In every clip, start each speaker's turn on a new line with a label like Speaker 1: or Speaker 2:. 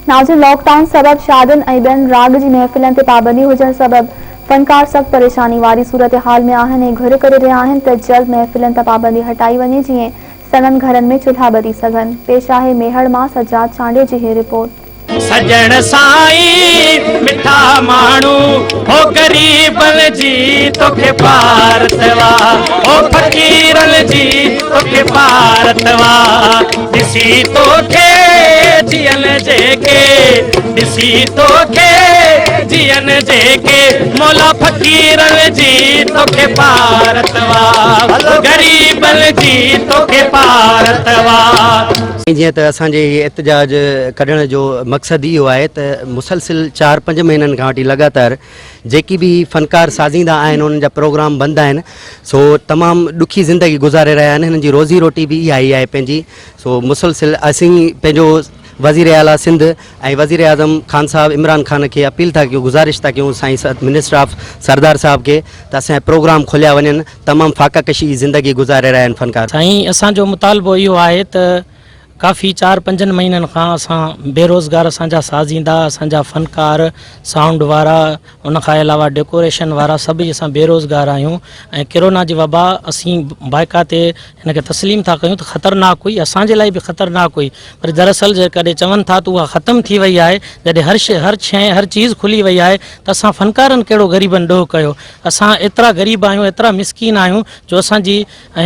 Speaker 1: ناظرين lock down سبب شادين ۽ ٻين راڳ جي محفلن تي پابندي هجڻ سبب فنڪار سخت پريشاني واري صورتحال ۾ آهن ۽ گهر ڪري رهيا آهن ته جلد محفلن تان پابندي هٽائي وڃي جيئن سندن گهرن ۾ چلها ٻري سگهن. پيش آهي ميهڙ مان سجاد چانڊيو جي هي رپورٽ.
Speaker 2: سڄڻ سائين مٺا ماڻهو هو غريبن جي توکي پارت وا هو فقيرن جي توکي پارت وا ڏسي توکي جيئن جيڪي ڏسي توکي جيئن جيڪي مولا فقيرن جي توکي پارت وا غريبن جي توکي پارت وا.
Speaker 3: جيئن ته اسان جي هي احتجاج ڪڍڻ جو مقصد اهو آهي ته مسلسل چار پنج مهينن کان وٺي لڳاتار جيڪي به فنڪار سازيندا آهن انهن جا پروگرام بند آهن سو تمام ڏکي زندگي گذاري رهيا آهن هنن جي روزي روٽي به اها ئي آهي پنهنجي سو مسلسل اسين پنهنجو وزير اعليٰ سنڌ ۽ وزير اعظم خان صاحب عمران خان کي اپيل ٿا ڪيون گذارش ٿا ڪيون سائين منسٽر آف سردار صاحب کي ته اسان جا پروگرام کوليا وڃن تمام فاقه ڪشي جي زندگي گذاري رهيا آهن فنڪار.
Speaker 4: سائين اسان جو مطالبو اهو آهي ته ڪافي چار پنجن مهينن کان اسان بيروزگار اسان جا سازيندا اسان جا فنڪار سائونڊ وارا ان کان علاوه ڊيڪوريشن وارا سڀئي اسان بيروزگار آهيون ۽ ڪرونا جي وبا اسين بائيڪا تي هن کي تسليم ٿا ڪيون ته خطرناڪ هئي اسان جي لاء به خطرناڪ هئي پر دراصل جيڪڏهن چون ٿا ته اها ختم ٿي وئي آهي جڏهن هر شي هر شيء هر چيز کلي وئي آهي ته اسان فنڪارن ڪهڙو غريبن ڏوهه ڪيو اسان ايترا غريب آهيون ايترا مسڪين آهيون جو اسان جي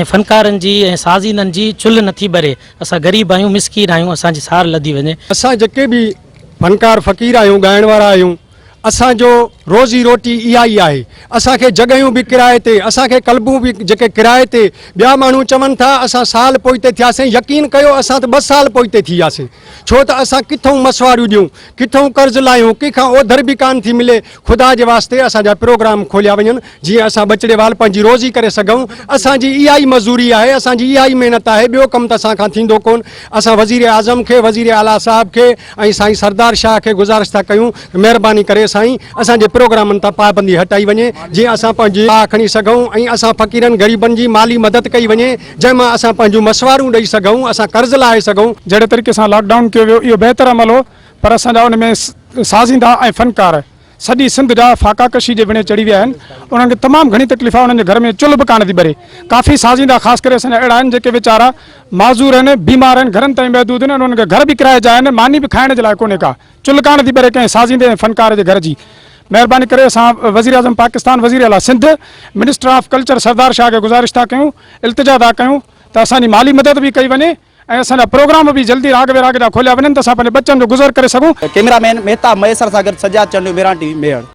Speaker 4: ۽ فنڪارن جي ۽ سازيندن جي چلهه نٿي ٻري اسان غريب آهيون مسڪين آهيون اسان جي سار لڌي وڃي.
Speaker 5: اسان جيڪي به فنڪار فقير آهيون ڳائڻ وارا آهيون اسان جو روزي روٽي اها ئي آهي اسان کي جڳهيون به ڪرائي تي اسان کي ڪلبون به جيڪي ڪرائي تي ٻيا ماڻهو چون ٿا اسان سال پوئتي ٿياسين يقين ڪيو اسان ته ٻه سال پوئتي ٿي وياسين ڇو ته اسان ڪٿئون مسواڙيون ڏيون ڪٿئون قرض لاهيون ڪنهن کان اوڌر به ڪانه ٿي ملي خدا جي واسطي اسان جا پروگرام کوليا وڃن جيئن اسان ٻچڙيوال پنهنجي روزي ڪري سگهون. اسان جي اها ئي مزوري آهي، اسان جي اها ئي محنت آهي، ٻيو ڪم ته اسان کان ٿيندو ڪونه. اسان وزير اعظم کي، وزير اعليٰ صاحب کي ۽ سائين سردار شاهه کي گذارش ٿا ڪيون ته مهرباني ڪري سائين اسان جي پروگرامن تان پابندي هٽائي وڃي جيئن اسان پنهنجي ساهه کڻي سگهون ۽ اسان فقيرن غريبن جي مالي مدد ڪئي وڃي جنهن مان اسان پنهنجون مسوارون ڏئي سگهون، اسان قرض لاهي سگهون.
Speaker 6: جهڙي طريقي سان لاڪ ڊائون ڪيو ويو اهو بهتر عمل هو پر اسان جا ان ۾ سازيندا ۽ فنڪار سڄي سنڌ جا فاقا ڪشي جي وڻي چڙهي ويا آهن انهن کي تمام گهڻي تڪليف آهي انهن جي گهر ۾ چلهه به ڪانه ٿي ٻري ڪافي سازيندا خاص ڪري اسان جا اهڙا آهن جيڪي ويچارا معذور آهن بيمار آهن گهرن تائين محدود آهن انهن کي گهر به ڪرائي جا آهن ماني به کائڻ جي لاء ڪونهي ڪا چلهه ڪانه ٿي ٻري ڪنهن سازيندي ۽ فنڪار جي گهر جي مهرباني ڪري اسان وزير اعظم پاڪستان وزير اعليٰ Sindh minister of culture Sardar Shah کي گذارش ٿا ڪيون التجا ٿا ڪيون ته اسان جي مالي مدد به ڪئي وڃي ۽ اسان جا پروگرام به جلدي راڳ ويراڳ جا کوليا وڃن ته اسان پنهنجي ٻچن جو گذر ڪري سگهون.
Speaker 7: ڪئميرا مين مهتاب مهيسر سان گڏ Sajjad Chandio Mehran T V Mehar.